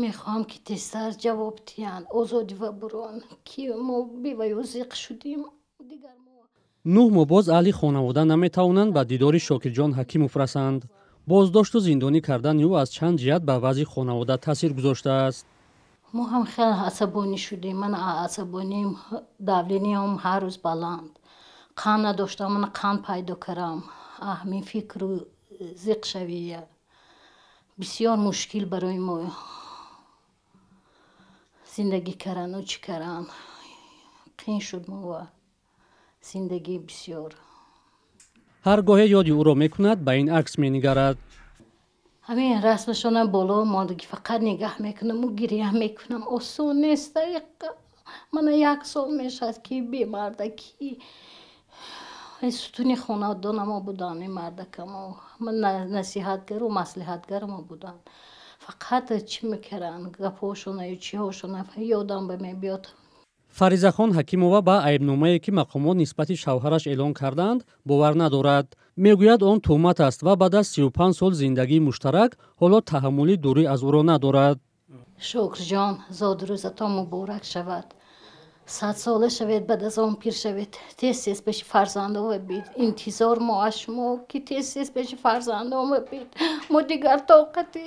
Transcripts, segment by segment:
Мехоҳам, ки тезтар ҷавоб диҳанд, озодӣ ва бурон, ки мо беваю зиқ шудем дигар. 9 моҳ боз аҳли хонавода наметавонанд ба дидори Шокирҷон Ҳакимов расанд. Боздошту зиндонӣ кардани ӯ аз чанд ҷиҳат ба вазъи хонавода таъсир гузоштааст. Мо ҳам хеле асабонӣ шудем. Ман асабоним, давление ам ҳар рӯз баланд, қанд надоштам, ман қанд пайдо кардам. Ҳамин фикру зиқшавия бисёр мушкил барои мо зиндагӣ кардану чӣ кардан қин шуд мо зиндагӣ бисёр. Ҳар гоҳе ёди ӯро мекунад, ба ин акс менигарад. Ҳамин расмашона боло мондагӣ, фақат нигаҳ мекунаму гиря мекунам. Осон нест. Мана як сол мешавад, ки бемардаки. Сутуни хонадонамо буданд ин мардакамо, насиҳатгару маслиҳатгарамо буданд. Фақат чӣ мекарданд, гапҳошонаю чиҳошона ёдам ба мебиёд. Фаризахон Ҳакимова ба айбномае, ки мақомот нисбати шавҳараш эълон кардаанд, бовар надорад. Мегӯяд, он тӯҳмат аст ва баъд аз 35 сол зиндагии муштарак ҳоло таҳаммули дурӣ аз ӯро надорад. Шукрҷон, зодрӯзатон муборак шавад, 100-сола шавед, баъд аз он пир шавед, тез тез пеши фарзандова бид. Интизор мо аз шумо, ки тез тез пеши фарзандова бид. Мо дигар тоқати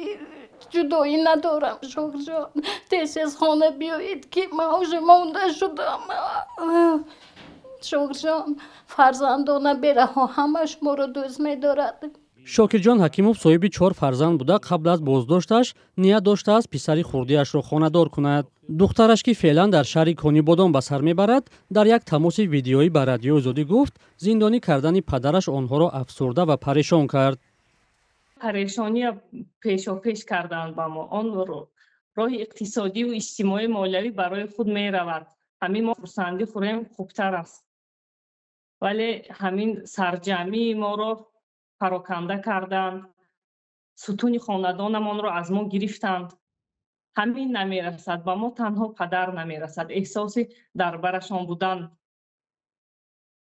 ҷудоӣ надорам. Шукрҷон, тез тез хона биёед, ки ман уже монда шудам. Шукрҷон, фарзандона бераҳо ҳама шуморо дӯст медорад. Шокирҷон Ҳакимов соҳиби чор фарзанд буда, қабл аз боздошташ ният доштааст писари хурдиашро хонадор кунад. Духтараш, ки феълан дар шаҳри Конибодом ба сар мебарад, дар як тамоси видеоӣ ба Радиои Озодӣ гуфт, зиндонӣ кардани падараш онҳоро афсурда ва парешон кард. Парешония пешопеш карданд ба мо. Он роҳи иқтисодиву иҷтимоӣ, молиявӣ барои худ меравад. Ҳамин мо хурсандӣ хӯрем, хубтар аст, вале ҳамин сарҷамъии моро пароканда карданд, сутуни хонадонамонро аз мо гирифтанд. Ҳамин намерасад ба мо, танҳо падар намерасад, эҳсоси дар барашон будан,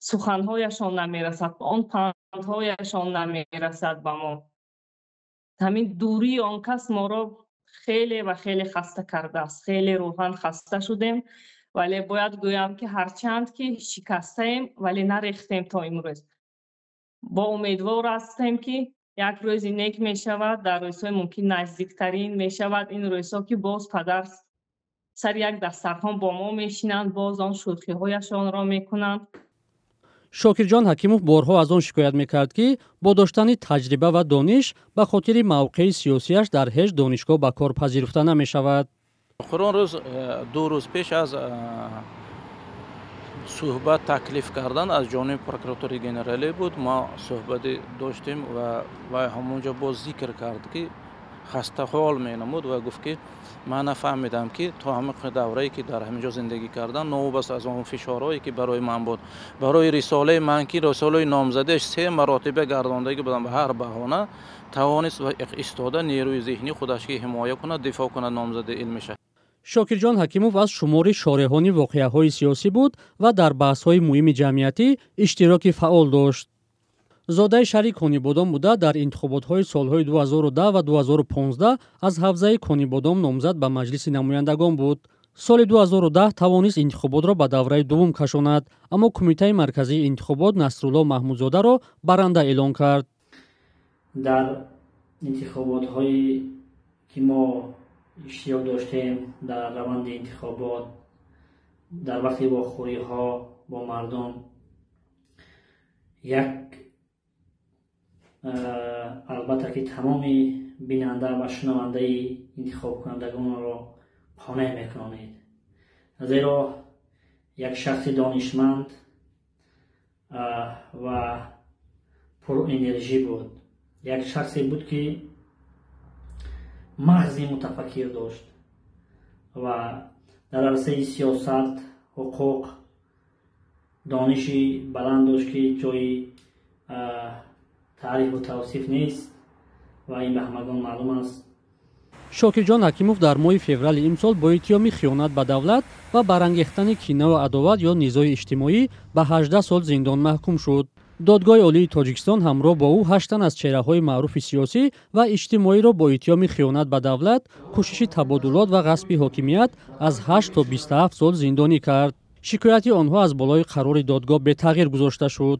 суханҳояшон намерасад, он пандҳояшон намерасад ба мо. Ҳамин дурии он кас моро хеле ва хеле хаста кардааст, хеле рӯҳан хаста шудем. Вале бояд гӯям, ки ҳарчанд ки шикастаем, вале нарехтем. То имрӯз бо умедвор ҳастем, ки як рӯзи нек мешавад, дар рӯзҳои мумкин наздиктарин мешавад ин рӯзҳо, ки боз падар сари як дастархон бо мо мешинанд, боз он шӯхиҳояшонро мекунанд. Шокирҷон Ҳакимов борҳо аз он шикоят мекард, ки бо доштани таҷриба ва дониш ба хотири мавқеи сиёсиаш дар ҳеҷ донишгоҳ ба кор пазируфта намешавад. Охирон рӯз, 2 рӯз пеш аз суҳбат таклиф кардан аз ҷониби прокуратураи генералӣ буд, мо суҳбате доштем ва вай ҳамонҷо боз зикр кард, ки хастаҳол менамуд ва гуфт, ки ман нафаҳмидам, ки то ҳамин даврае, ки дар ҳамин ҷо зиндагӣ кардам, новобаста аз он фишорҳое, ки барои ман буд, барои рисолаи ман, ки рисолаи номзадиаш се маротиба гардондагӣ будам, ба ҳар баҳона тавонист ва истода нерӯи зеҳнии худаш, ки ҳимоя кунад, дифоъ кунад номзади илмиша. Шокирҷон Ҳакимов аз шумори шореҳони воқеаҳои сиёсӣ буд ва дар баҳсҳои муҳими ҷамъиятӣ иштироки фаъол дошт. Зодаи шаҳри Конибодом буда, дар интихоботҳои солҳои 2010 ва 2015 аз ҳавзаи Конибодом номзад ба Маҷлиси намояндагон буд. Соли 2010 тавонист интихоботро ба давраи дуввум кашонад, аммо Кумитаи марказии интихобот Насрулло Маҳмудзодаро баранда эълон кард. Дар интихоботҳое, ки мо иштирок доштем, дар раванди интихобот, дар вақти вохӯриҳо бо мардум, як албатта ки тамоми бинанда ва шунавандаи интихобкунандагонро қонеъ мекунонед, зеро як шахси донишманд ва пурэнержӣ буд, як шахсе буд, ки мағзи мутафаккир дошт ва дар арсаи сиёсат, ҳуқуқ дониши баланд дошт, ки ҷои таърифу тавсиф нест ва ин ба ҳамагон маълум аст. Шокирҷон Ҳакимов дар моҳи феврали имсол бо иттиҳоми хиёнат ба давлат ва барангехтани кинаву адоват ё низои иҷтимоӣ ба 18 сол зиндон маҳкум шуд. Додгоҳи Олии Тоҷикистон ҳамроҳ бо ӯ ҳашт тан аз чеҳраҳои маъруфи сиёсӣ ва иҷтимоиро бо иттиҳоми хиёнат ба давлат, кӯшиши табодулот ва ғасби ҳокимият аз 8 то 27 сол зиндонӣ кард. Шикояти онҳо аз болои қарори додгоҳ бетағйир гузошта шуд.